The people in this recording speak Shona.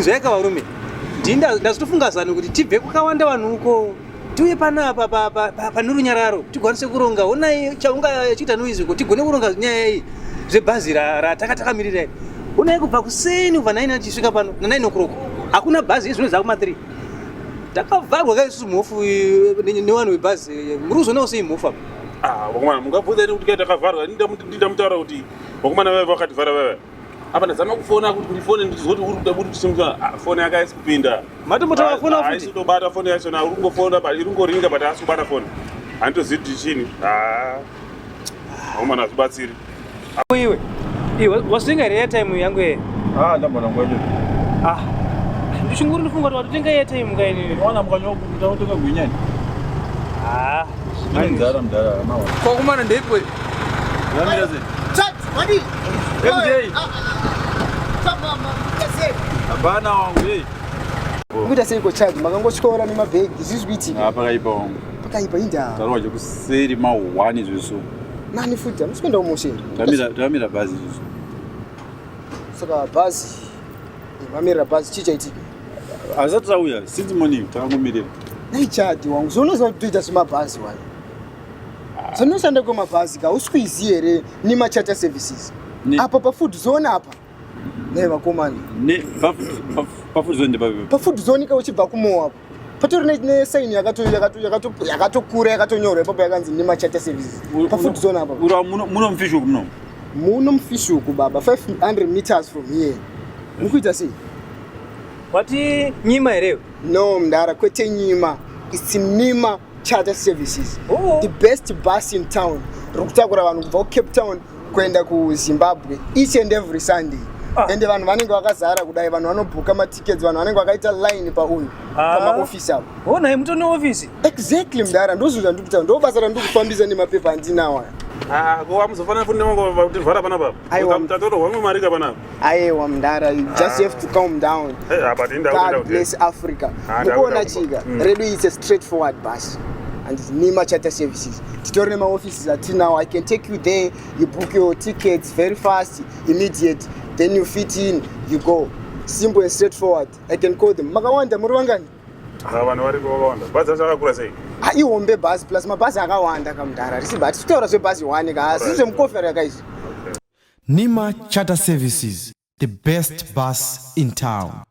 Inzwaika varume, ndini ndazotofunga zano kuti tibve kwakawanda vanhu uko tiuye panapa pane runyararo tigwanise kuronga. Honai chaunga chiita noise uko tigone kuronga nyaya iyi zvebhazi rataka takamirira. Honai kubva kuseni kubva 9 achisvika pano na 9 o'clock hakuna bhazi izvino dzakuma 3 takavharwa ka isusu mhofu nevanhu vebhazi. Muri kuzoonawo sei mhofu apa? Ah, vakomana mungabvunza ini kuti kai takavharwa? Ndamutaura kuti vakomana vaiva vakativhara vaiva apa. Ndazama kufona kuti ndifone ndizwe kuti uri kuda kuti tisimudza. Ah, foni yake haisi kupinda. Matombotaura fona futi? Haisi kutobata foni yacho na uri kungofona but iri kungoringa but haasi kubata foni. Handitozivi kuti chini. Ah, vakomana hazvibatsiri. Iwe iwe, wazotenga here airtime yangu ye? Ah, ndambona nguva yacho. Ah, ndichinguri ndifunga kuti watotenga airtime kainini. Wana mukanywa kutenga gwinyani. Ah. Ine nzara mudhara mawa. Kwakumana ndeipo? Yamira sei? Chat, wadi. MJ. Hapana wangu, hey. Kuita seiko child makangotyora nemabhegi zviri kuitika? Ah, pakaipa wangu. Pakaipa inda. Tarowa chekuseri ma 1 izvozvo. Nani futi hamusi kuenda kumosheni? Tamira tamira bhazi izvozvo. Saka bhazi mamirira bhazi, chii chaitika? Hazati rauya since morning takangomirira. Nei chadi wangu, zvaunoziva kuti toita zvemabhazi wani. Zvinoshanda kwemabhazi ka usikuizi here Nima Charter Services? Apa pafood zone apa. Nei vakomana. Ne pafood zone ndepapi? Pafood zone ka uchibva kumowa apo. Patori nesaini yakatokura yakatonyorwa ipapo yakanzi Nima Charter Services. Pafood zone apa. Ura muno mufishuku muno. Muno mufishuku baba, 500 meters from here. Mukuita sei? Wati nyima here? No mndara, kwete nyima. It's Nima Charter Services. Oh. The best bus in town. Riri kutakura vanhu kubva kuCape Town kuenda kuZimbabwe each and every Sunday. Ah. Ende vanhu vanenge vakazara kudai, vanhu vanobhuka matickets, vanhu vanenge vakaita line pauyu Ah. pamaofisi apo. Honai mutoni neofisi. Exactly mndara, ndozvo zvandiri kutaura, ndo basa randiri kufambisa nemapepa andinawo aya. Ah, ko amuzofanira futi nevangu kutivhara panapa. Aiwa. Tatorwa mari ka panapa. Aiwa mndara, you just have to calm down. Hey, apa tinda God bless Africa. Ah, Mukuona ndakuda. chika redu it's a straightforward bus and it's Nima Charter Services. Titori nemaoffices atinawo. I can take you there, you book your tickets very fast, immediate, then you fit in, you go. Simple and straightforward. I can call them. Makawanda muri vangani? Ah, vanhu varipo vakawanda. Bhazi racho rakakura sei? Ah, ihombe bhazi plus mabhazi akawanda kamudhara. Risi bhazi titaura zvebhazi one ka. Asi zvemukofera yakaizvi. Nima Charter Services, the best bus in town.